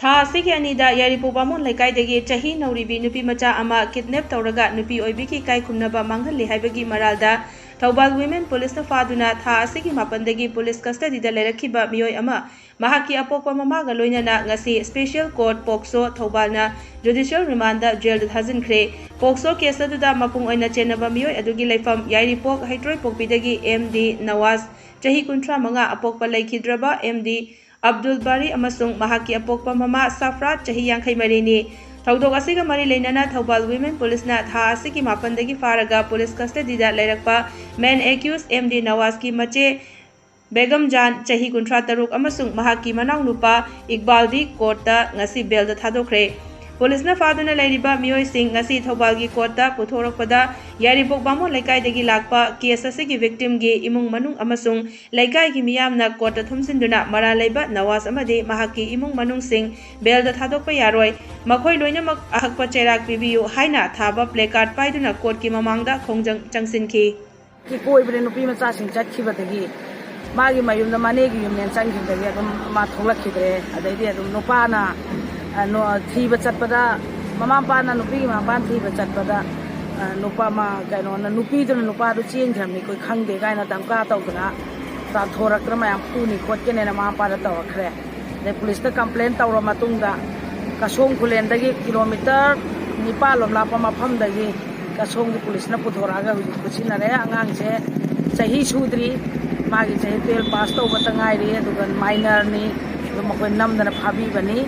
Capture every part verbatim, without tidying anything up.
ꯊꯥ ꯑꯁꯤꯒꯤ ꯑꯅꯤꯗ ꯌꯥꯏꯔꯤꯄꯣꯛ ꯕꯥꯃꯣꯟ ꯂꯩꯀꯥꯏꯗꯒꯤ ꯆꯍꯤ ꯅꯧꯔꯤꯕꯤ ꯅꯨꯄꯤ ꯃꯆꯥ ꯑꯃ ꯀꯤꯗꯅꯦꯞ ꯇꯧꯔꯒ ꯅꯨꯄꯤ ꯑꯣꯏꯕꯤꯒꯤ ꯏꯀꯥꯏ ꯈꯨꯝꯅꯕ ꯃꯥꯡꯍꯜꯂꯤ ꯍꯥꯏꯕꯒꯤ ꯃꯔꯥꯜꯗ ꯊꯧꯕꯥꯜ ꯋꯤꯃꯦꯟ ꯄꯨꯂꯤꯁꯅ ꯐꯥꯗꯨꯅ ꯊꯥ ꯑꯁꯤꯒꯤ ꯃꯥꯄꯟꯗꯒꯤ ꯄꯨꯂꯤꯁ ꯀꯁꯇꯗꯤꯗ ꯂꯩꯔꯛꯈꯤꯕ ꯃꯤꯑꯣꯏ ꯑꯃ ꯃꯍꯥꯛꯀꯤ ꯑꯄꯣꯛꯄ ꯃꯃꯥꯒ ꯂꯣꯏꯅꯅ ꯉꯁꯤ ꯁ꯭ꯄꯦꯁꯤꯌꯦꯜ ꯀꯣꯔꯠ ꯄꯣꯛꯁꯣ ꯊꯧꯕꯥꯜꯅ ꯖꯨꯗꯤꯁꯤꯌꯦꯜ ꯔꯤꯃꯥꯟꯗ ꯖꯦꯜꯗ ꯊꯥꯖꯤꯟꯈ꯭ꯔꯦ꯫ ꯄꯣꯛꯁꯣ ꯀꯦꯁ ꯑꯗꯨꯗ ꯃꯄꯨꯡ ꯑꯣꯏꯅ ꯆꯦꯟꯅꯕ ꯃꯤꯑꯣꯏ ꯑꯗꯨꯒꯤ ꯂꯩꯐꯝ ꯌꯥꯏꯔꯤꯄꯣꯛ ꯍꯩꯇ꯭ꯔꯣꯏꯄꯣꯛꯄꯤꯗꯒꯤ ꯑꯦꯝ ꯗꯤ ꯅꯋꯥꯖ, ꯆꯍꯤ ꯀꯨꯟꯊ꯭ꯔꯥ ꯃꯉꯥ, ꯑꯄꯣꯛꯄ ꯂꯩꯈꯤꯗ꯭ꯔꯕ ꯑꯦꯝ ꯗꯤ ꯑꯕꯗꯨꯜ ꯕꯥꯔꯤ ꯑꯃꯁꯨꯡ ꯃꯍꯥꯛꯀꯤ ꯑꯄꯣꯛꯄ ꯃꯃꯥ ꯁꯥꯐ꯭ꯔꯥꯠ, ꯆꯍꯤ ꯌꯥꯡꯈꯩ ꯃꯔꯤꯅꯤ꯫ ꯊꯧꯗꯣꯛ ꯑꯁꯤꯒ ꯃꯔꯤ ꯂꯩꯅꯅ ꯊꯧꯕꯥꯜ ꯋꯤꯃꯦꯟ ꯄꯨꯂꯤꯁꯅ ꯊꯥ ꯑꯁꯤꯒꯤ ꯃꯥꯄꯟꯗꯒꯤ ꯐꯥꯔꯒ ꯄꯨꯂꯤꯁ ꯀꯁꯇꯗꯤꯗ ꯂꯩꯔꯛꯄ ꯃꯦꯟ ꯑꯦꯀ꯭ꯌꯨꯁ ꯑꯦꯝ ꯗꯤ ꯅꯋꯥꯖꯀꯤ ꯃꯆꯦ ꯕꯦꯒꯝ ꯖꯥꯟ, ꯆꯍꯤ ꯀꯨꯟꯊ꯭ꯔꯥ ꯇꯔꯨꯛ, ꯑꯃꯁꯨꯡ ꯃꯍꯥꯛꯀꯤ ꯃꯅꯥꯎꯅꯨꯄꯥ ꯏꯛꯕꯥꯜꯗꯤ ꯀꯣꯔꯠꯇ ꯉꯁꯤ ꯕꯦꯜꯗ ꯊꯥꯗꯣꯛꯈ꯭ꯔꯦ꯫ ꯄꯨꯂꯤꯁꯅ ꯐꯥꯗꯨꯅ ꯂꯩꯔꯤꯕ ꯃꯤꯑꯣꯏꯁꯤꯡ ꯉꯁꯤ ꯊꯧꯕꯥꯜꯒꯤ ꯀꯣꯔꯠꯇ ꯄꯨꯊꯣꯔꯛꯄꯗ ꯌꯥꯏꯔꯤꯄꯣꯛ ꯕꯥꯃꯣꯟ ꯂꯩꯀꯥꯏꯗꯒꯤ ꯂꯥꯛꯄ ꯀꯦꯁ ꯑꯁꯤꯒꯤ ꯚꯤꯛꯇꯤꯝꯒꯤ ꯏꯃꯨꯡ ꯃꯅꯨꯡ ꯑꯃꯁꯨꯡ ꯂꯩꯀꯥꯏꯒꯤ ꯃꯤꯌꯥꯝꯅ ꯀꯣꯔꯠꯇ ꯊꯨꯝꯖꯤꯟꯗꯨꯅ ꯃꯔꯥꯜ ꯂꯩꯕ ꯅꯋꯥꯖ ꯑꯃꯗꯤ ꯃꯍꯥꯛꯀꯤ ꯏꯃꯨꯡ ꯃꯅꯨꯡꯁꯤꯡ ꯕꯦꯜꯗ ꯊꯥꯗꯣꯛꯄ ꯌꯥꯔꯣꯏ, ꯃꯈꯣꯏ ꯂꯣꯏꯅꯃꯛ ꯑꯀꯛꯄ ꯆꯩꯔꯥꯛ ꯄꯤꯕꯤꯌꯨ ꯍꯥꯏꯅ ꯊꯥꯕ ꯄ꯭ꯂꯦꯀꯥꯔꯗ ꯄꯥꯏꯗꯨꯅ ꯀꯣꯔꯠꯀꯤ ꯃꯃꯥꯡꯗ ꯈꯣꯡꯖꯪ ꯆꯪꯁꯤꯟꯈꯤ꯫ ꯀꯤ ꯀꯣꯏꯕꯗ ꯅꯨꯄꯤ ꯃꯆꯥꯁꯤꯡ ꯆꯠꯈꯤꯕꯗꯒꯤ ꯃꯥꯒꯤ ꯃꯌꯨꯝꯗ ꯃꯅꯦꯒꯤ ꯌꯨꯝꯅꯦꯅ ꯆꯪꯈꯤꯕꯗꯒꯤ ꯑꯗꯨꯝ ꯃꯥ ꯊꯣꯛꯂꯛꯈꯤꯗ꯭ꯔꯦ꯫ ꯑꯗꯩꯗꯤ ꯑꯗꯨꯝ ꯅꯨꯄꯥꯅ, ꯑ, ꯅꯣ-, ꯊꯤꯕ ꯆꯠꯄꯗ, ꯃꯃꯥ ꯃꯄꯥꯅ, ꯅꯨꯄꯤꯒꯤ ꯃꯃꯥ ꯃꯄꯥꯅ ꯊꯤꯕ ꯆꯠꯄꯗ, ꯑ, ꯅꯨꯄꯥ ꯃꯥ-, ꯀꯩꯅꯣꯅ, ꯅꯨꯄꯤꯗꯨꯅ ꯅꯨꯄꯥꯗꯨ ꯆꯦꯟꯈ꯭ꯔꯕꯅꯤ, ꯑꯩꯈꯣꯏ ꯈꯪꯗꯦ ꯀꯥꯏꯅ ꯗꯝꯀꯥ ꯇꯧꯗꯅ ꯇꯥꯟꯊꯣꯔꯛꯇꯅ ꯃꯌꯥꯝ ꯐꯨꯅꯤ ꯈꯣꯠꯀꯅꯦꯅ ꯃꯃꯥ ꯃꯄꯥꯗ ꯇꯧꯔꯛꯈ꯭ꯔꯦ꯫ ꯑꯗꯩ ꯄꯨꯂꯤꯁꯇ ꯀꯝꯄ꯭ꯂꯦꯟ ꯇꯧꯔ ꯃꯇꯨꯡꯗ ꯀꯁꯣꯡ ꯈꯨꯂꯦꯟꯗꯒꯤ ꯀꯤꯂꯣꯃꯤꯇꯔ ꯅꯤꯄꯥꯜ ꯂꯣꯝ ꯂꯥꯞꯄ ꯃꯐꯝꯗꯒꯤ ꯀꯁꯣꯡꯒꯤ ꯄꯨꯂꯤꯁꯅ ꯄꯨꯊꯣꯔꯛꯑꯒ ꯍꯧꯖꯤꯛ ꯈꯨꯠꯁꯤꯟꯅꯔꯦ꯫ ꯑꯉꯥꯡꯁꯦ ꯆꯍꯤ ꯁꯨꯗ꯭ꯔꯤ, ꯃꯥꯒꯤ ꯆꯍꯤ ꯇꯨꯌꯦꯜꯞ ꯄꯥꯁ ꯇꯧꯕꯇ ꯉꯥꯏꯔꯤ, ꯑꯗꯨꯒ ꯃꯥꯏꯅꯔꯅꯤ꯫ ꯑꯗꯨ ꯃꯈꯣꯏ ꯅꯝꯗꯅ ꯐꯥꯕꯤꯕꯅꯤ꯫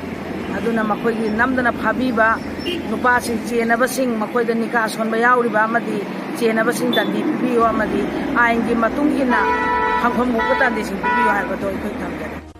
ꯑꯗꯨꯅ ꯃꯈꯣꯏꯒꯤ ꯅꯝꯗꯅ ꯐꯥꯕꯤꯕ ꯅꯨꯄꯥꯁꯤꯡ ꯆꯦꯟꯅꯕꯁꯤꯡ, ꯃꯈꯣꯏꯗ ꯅꯤꯀꯥ ꯁꯣꯟꯕ ꯌꯥꯎꯔꯤꯕ ꯑꯃꯗꯤ ꯆꯦꯟꯅꯕꯁꯤꯡ ꯗꯟꯗꯤ ꯄꯤꯕꯤꯌꯨ ꯑꯃꯗꯤ ꯑꯥꯏꯟꯒꯤ ꯃꯇꯨꯡ ꯏꯟꯅ ꯐꯪꯐꯝ ꯊꯣꯛꯄ ꯗꯟꯗꯤꯁꯤꯡ ꯄꯤꯕꯤꯌꯨ ꯍꯥꯏꯕꯗꯣ ꯑꯩꯈꯣꯏ ꯊꯝꯖꯔꯤ꯫